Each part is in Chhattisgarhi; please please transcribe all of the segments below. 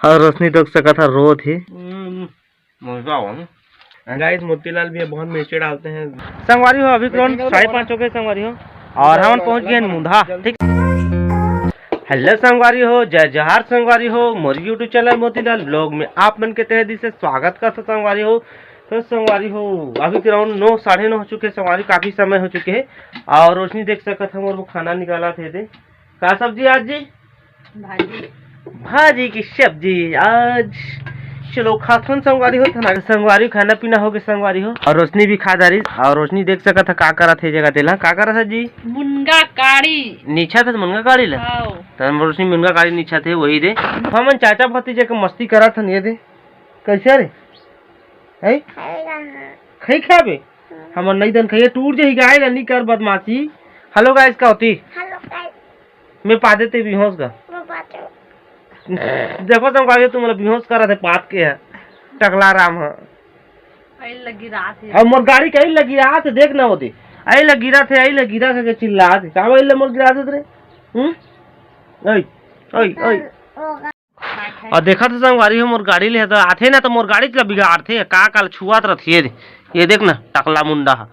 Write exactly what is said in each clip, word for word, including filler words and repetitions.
और रोशनी देख सकत हा, रोत हे। हम्म, मजा आवा ना। गाइस, मोतीलाल भी बहुत मिर्ची डालते हैं। संगवारी हो, अभी करीब साढ़े पाँच हो गए संगवारी हो, और हमन पहुंच गए मुंधा। ठीक, हेलो संगवारी हो, जय जोहार संगवारी हो, मोर YouTube चैनल मोतीलाल ब्लॉग में आप मन के तहे दिल से स्वागत करथों संगवारी हो। तो संगवारी हो, अभी करीब नौ, साढ़े नौ हो चुके संगवारी, काफी समय हो चुके हे। और रोशनी देख सकत हा, मोर खाना निकालत हे दे। का सब्जी आज जी? भाजी। भाजी की सब्जी आज। चलो खाथन संगवारी हो, थना संगवारी, खाना पीना हो गए संगवारी हो। और रोशनी भी खा डारिस। और रोशनी देख सकत हा का करत हे, जगह तेला का करत हा जी? मुनगा काड़ी। नीचा था मुनगा काड़ी ला? हाव। तन रोशनी मुनगा काड़ी नीचा थे, वही दे। हमन चाचा भतीजा के मस्ती करत हन, ये दे। कैसे रे? है? खाई खाबे? हमर नई दन खाइए, टूट जाही गाय ला, नी कर बदमाशी। हेलो गाइस, का होती? हेलो गाइस। मैं पा देते बेहोश का। मैं पा दे। देखो संगवारी, तुम बेहोश करा थे पात के है। टकला राम है। आई लगी रात है। अब मोर गाड़ी कहीं लगी रात है, देख ना होती। आई लगी रात है, आई लगी रात है के चिल्ला थे। का भाई ले मोर गिरा देत रे? हम्म? ओए, ओए, ओए। और देखा तो संगवारी हो, मोर गाड़ी ले तो आथे ना, तो मोर गाड़ी ला बिगाड़थे। का काल छुआत रथे, ये दे, ये देख ना, टकला मुंडा हा।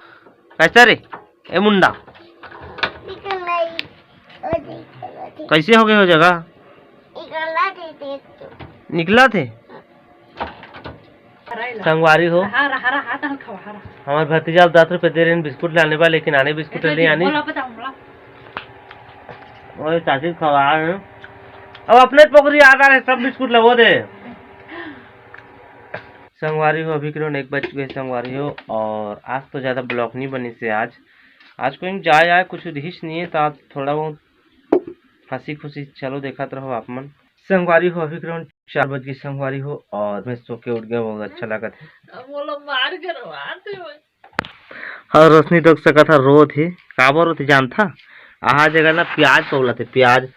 कैसे रे, ए मुंडा? कैसे हो गए हो जगह? निकला थे। संगवारी हो, हमार भतीजा ला दस रुपये दे रहे हैं बिस्कुट लाने बा, लेकिन आने बिस्कुट नहीं आनी। ओए चाची खवा रहे हैं। अब अपने पोखरी आ रहा है, सब बिस्कुट लगो दे। संगवारी हो, अभी करीब एक बज चुके हैं संगवारी हो, और आज तो ज़्यादा ब्लॉग नहीं बनी से आज। आज कोई जाए आए कुछ रिहिस नहीं है, तो आज थोड़ा बहुत हंसी खुशी चलो देखत रहो आप मन। संगवारी हो, अभी करीब चार बज गई संगवारी हो, और मैं सो के उठ गया, बहुत अच्छा लगा था। अब वो लोग मार के रवाते हुए। और रोशनी देख सकत हा, रोत हे। काबर रोत हे जानथा? आहा जगह ना प्याज पौलत हे, प्याज,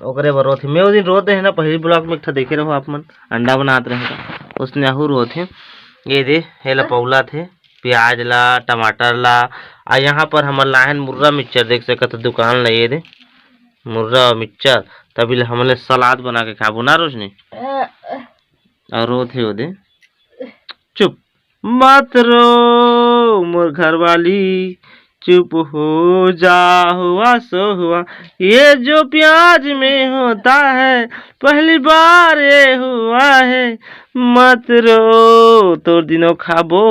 ओकरे बर रोत हे। मैं ओ दिन रोत हे ना, पहली ब्लॉग में एक ठा देखे रहो आप मन, अंडा बनात रहे था, उसने आहू रोत हे। ये दे, हेला पौलत हे, प्याज ला, टमाटर ला, आ यहाँ पर हमन लाहन मुर्रा मिक्सचर देख सकत हा दुकान ला, ये दे मुर्रा मिक्सचर, तभी ले हमन ले सलाद बना के खाबो ना रोशनी। और रोत हे ओ दे, चुप। मत रो मोर घरवाली, चुप हो जा, हुआ सो हुआ, ये जो प्याज में होता है, पहली बार ये हुआ है, मत रो, तोर दिनों खाबो।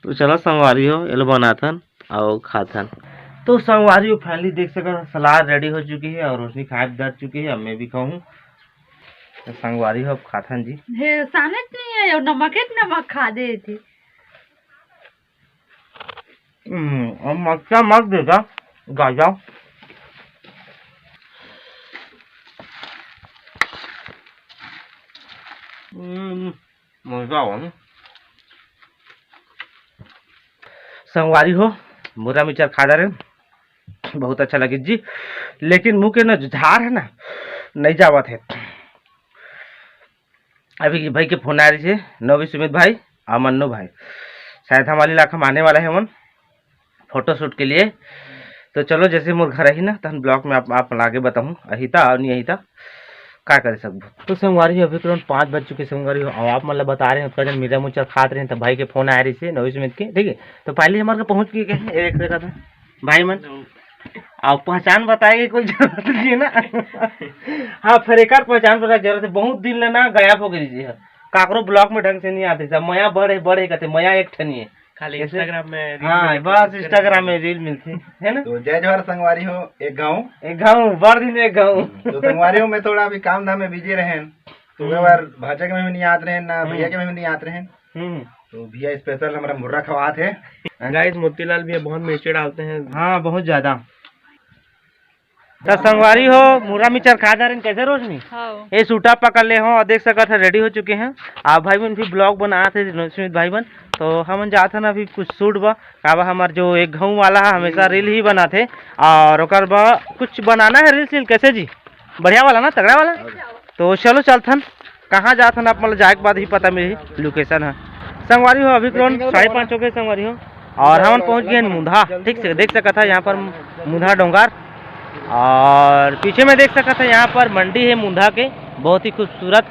तो चला संगवारी हो, एलो बनाथन। अउ खाथन। तो संगवारी हो, finally देख सकत हा, सलाद ready हो चुकी है और रोशनी खाए बर चुकी है। अब मैं भी खाऊं। तो संगवारी हो, अब खाथन जी। हे, सानेच नहीं है, और नमक है, नमक खा दे थे। हम्म, अब मक्का मत देता, गाजा। हम्म। मजा आवा ना। संगवारी हो, मुर्रा मिक्सचर खा डारे, बहुत अच्छा लगे जी, लेकिन मुंह के ना जो झार है ना, नहीं जावत है। अभी भाई के फोन आ रही है, नवी सुमित भाई और मन्नू भाई, शायद हमारे इलाका में आने वाला है मन। फोटोशूट के लिए। तो चलो, जैसे मोर घर आही ना, तहन ब्लॉग में आप, आप मन ला आगे बताहूँ, अही ता और नहीं अही ता, का करे सकबो। तो संगवारी हो, अभी तुरंत पाँच बज चुके संगवारी हो, और आप मन ला बता रहे हैं, उतना जन मिर्रा मिक्सचर खात रहे हैं, तो भाई के फोन आए रही से नवी सुमित के, ठीक है। तो पहले हमारे को पहुँच के कहे, एक जगह था, भाई मन, आप पहचान बताए के कोई जरूरत नहीं है ना। हाँ, फिर एक आध पहचान बताए के जरूरत है, बहुत दिन ले ना गायब हो गई है, काकरो ब्लॉग में ढंग से नहीं आते, सब मया बड़े बड़े कहते, मया एक ठनी है। खाली कैसे? Instagram में reel हाँ, में बस post करे Instagram में reel मिलथे, है ना? तो जय जोहार संगवारी हो, एक गाँव। एक गाँव, बड़ दिन एक गाँव। तो संगवारी हो, मैं थोड़ा अभी काम धाम में busy रहेन, तो हम्म। मैं बार भांचा के में भी नहीं आत रहेन, ना हम्म। भैया के में भी नहीं आत रहेन। हम्म। तो भैया special हमारा मुर्रा खवात है। Guys, मोतीलाल भैया बहुत मिर्ची डालते हैं। हाँ, बहुत ज्यादा। त संगवारी हो, मुर्रा मिक्सचर खा डारेन, कैसे रोशनी? हाँ। ये सूटा पकड़ ले हो, और देख सकत है ready हो चुके हैं। आप भाई मन भी ब्लॉग बनात हे, सुमित भाई मन। तो हमन जात हन अभी कुछ शूट बा, काबर हमार जो एक गाँव वाला है, हमेशा रील ही बनात हे, और ओकर बा कुछ बनाना है रील सील, कैसे जी? बढ़िया वाला ना, तगड़ा वाला? तो चलो चलथन, कहाँ जात हन आप मन ला जाए के बाद ही पता मिलही, location है। संगवारी हो, अभी करीब साढ़े पाँच हो गए संगवारी हो, और हमन पहुँच गए मुंधा। ठीक से देख सकत है यहाँ पर मुंधा डोंगर। और पीछे में देख सकत है, यहाँ पर मंडी है मुंधा के, बहुत ही खूबसूरत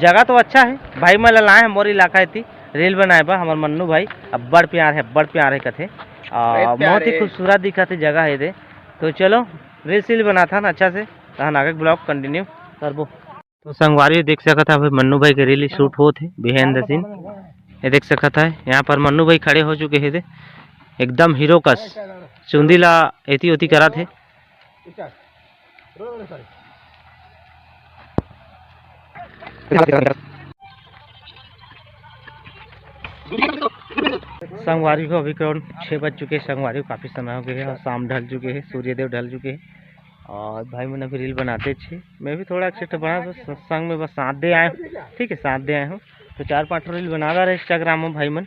जगह तो अच्छा है। भाई मन ला लाए हैं मोर इलाका एती रील बनाए बर, हमर मन्नू भाई अब्बड़ प्यार है, अब्बड़ प्यार है कथे। और बहुत ही खूबसूरत दिखत है जगह है दे। तो चलो रील सील बनाथन अच्छा से, तहन आगे ब्लॉग कंटिन्यू करबो। तो संगवारी देख सकत है, अभी मन्नू भाई के रील शूट होत है behind the scene। ये देख सकत है, यहाँ पर मन्नू भाई खड़े हो चुके हैं दे, एकदम हीरो कस चुंदी ला एती ओती करत है। संगवारी हो, अभी करीब छः बज चुके हैं संगवारी हो, काफ़ी समय हो गया है और शाम ढल चुके हैं, सूर्यदेव ढल चुके हैं। और भाई मन अभी रील बनाते छे, मैं भी थोड़ा एक सेट बना, तो संग में बस साथ दे आए हूँ, ठीक है, साथ दे आए हूँ। तो चार पाँच रील बना रहा है इंस्टाग्राम में भाई मन।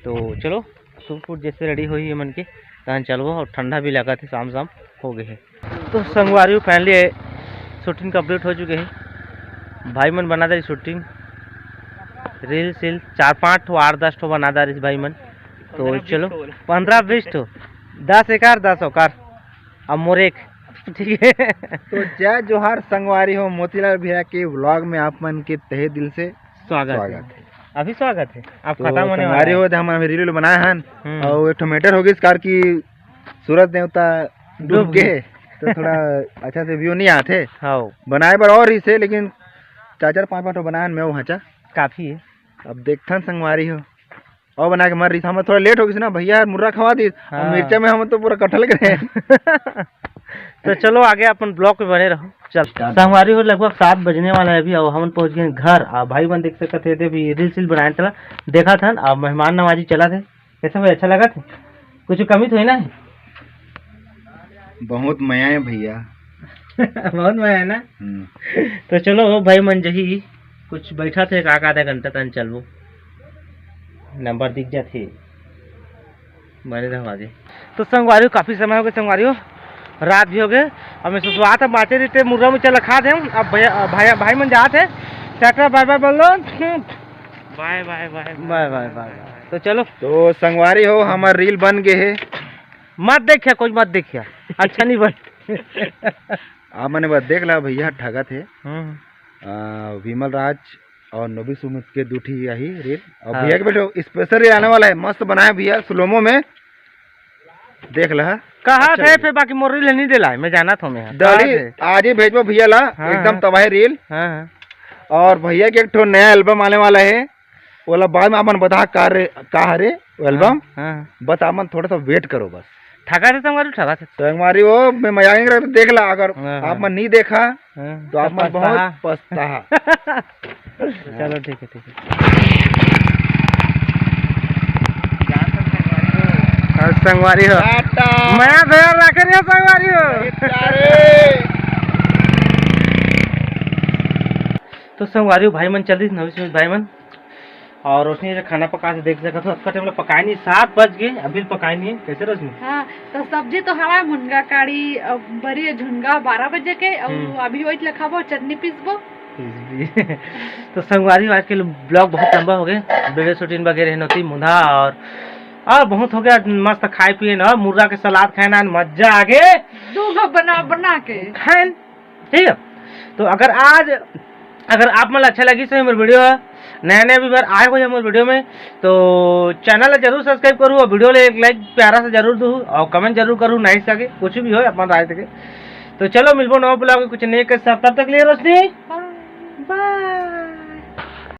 तो चलो सूट फूट जैसे रेडी होही ये मन के, तहन चलबो। और ठंडा भी लगा थे, शाम शाम हो गए है। तो संगवारी फाइनली शूटिंग कंप्लीट हो चुके है, भाई मन बना दे शूटिंग, रील सील चार पाँच ठो, आठ दस ठो बना दे रही भाई मन। तो चलो पंद्रह बीस ठो, दस एकार दस ओकार, अब मोर एक, ठीक है। तो जय जोहार संगवारी हो, मोतीलाल भैया के व्लॉग में आप मन के तहे दिल से स्वागत है। स्वागत है। अभी स्वागत है, आप तो खत्म होने वाला संगवारी है। हो, तो हम अभी रील बनाए हन हम्म। और एक ठो मैटर हो गई इस कार की सूरज देवता डूब डूब गए। गए। तो थोड़ा अच्छा से व्यू नहीं आते। हाँ। बनाए बर और ही से, लेकिन चार चार पाँच पाँच ठो बनाए हन मैं वो हचा। काफ़ी है। अब देखथन संगवारी हो, और बना के मर रही, हम थोड़ा लेट हो गई ना भैया, मुर्रा खवा दी। हाँ। मिर्चा में हम तो पूरा कटहल गए। तो चलो आगे अपन ब्लॉग में बने रहो। चल संगवारी हो, लगभग सात बजने वाला है अभी, और हमन पहुंच गए घर। आ भाई मन देख सकत है, अभी रील सील बनाए चला देखा था, अब मेहमान नवाजी चला थे। कैसे भाई, अच्छा लगा था? कुछ कमी तो है ना? बहुत मया है भैया। बहुत मया है ना? हम्म। तो चलो वो भाई मन जही कुछ बैठा थे एक आध आधा घंटा तन चलबो, नंबर दिख जाथे। बने रहो आगे। तो संगवारी हो, काफ़ी समय हो गए संगवारी हो, रात भी हो गए। अब मैं सुसुआत अब बाँचे रहिते मुर्गा मुर्चा ला खा देम। अब भैया, भाई, भाई मन जात है, टाटा बाय बाय बोल लो। बाय बाय बाय। बाय बाय बाय। तो चलो। तो संगवारी हो, हमार रील बन गए है। मत देखिया, कोई मत देखिया, अच्छा नहीं बन। आप मने बस देख ला भैया, ठगत है। हम्म। आ, विमल राज और नोबी सुमित के दू ठी आही रील। और हाँ। भैया के बैठो स्पेशल रील आने वाला है, मस्त बनाए भैया स्लोमो में, देख ला। कहा अच्छा थे लगे। फिर बाकी मोर रील नहीं दिलाए, मैं जाना था मैं। डली, कहा थे? आज ही भेजबो भैया ला, हाँ, एकदम हाँ। तबाही रील। हाँ, हाँ। और भैया के एक ठो नया एल्बम आने वाला है, ओला बाद में अपन बता का रे, का हरे वो एल्बम। हाँ, हाँ। बस अपन थोड़ा सा वेट करो बस। ठगा थे संगवारी, ठगा थे। संगवारी वो मैं मजाक नहीं कर रहा, देख ला, अगर हाँ, हाँ। आप मन नहीं देखा हाँ, तो आप तो मन बहुत पछताहा। पछताहा। चलो ठीक है, ठीक है। और संगवारी हो। टाटा। मैं ध्यान रखे नहीं संगवारी हो। अरे। तो संगवारी हो, भाई मन चल रही नवी सुमित भाई मन। और रोशनी जो खाना पका के देख सकत हो, अतका टाइम ले पकाए नहीं, सात बज गए, अभी पकाए नहीं है। कैसे रोशनी? हाँ, तो सब्जी तो हवा मुनगा काड़ी, अब बरी है झुनगा बारह बजे के, और हम्म। अभी वही ले खाबो, चटनी पीसबो। पीसबी। तो संगवारी हो, आज के ब्लॉग बहुत लंबा हो गए, वीडियो शूटिंग वगैरह नोती मुंधा और, और बहुत हो गया, मस्त खाए पिए ना, मुर्गा के सलाद खाए ना, मजा आ गए। दू गो बना, बना के। खाए ठीक है, तो अगर आज, अगर आप मन ला अच्छा लगी सही मोर वीडियो, नया नया व्यूअर आए हो मोर वीडियो में, तो चैनल ला जरूर सब्सक्राइब करू और वीडियो ले एक लाइक प्यारा से जरूर दू और कमेंट जरूर करू, नाइस करके कुछ भी हो अपन राय देके। तो चलो मिलबो नवा ब्लॉग में कुछ नए के साथ, तब तक लिए रोशनी बाय।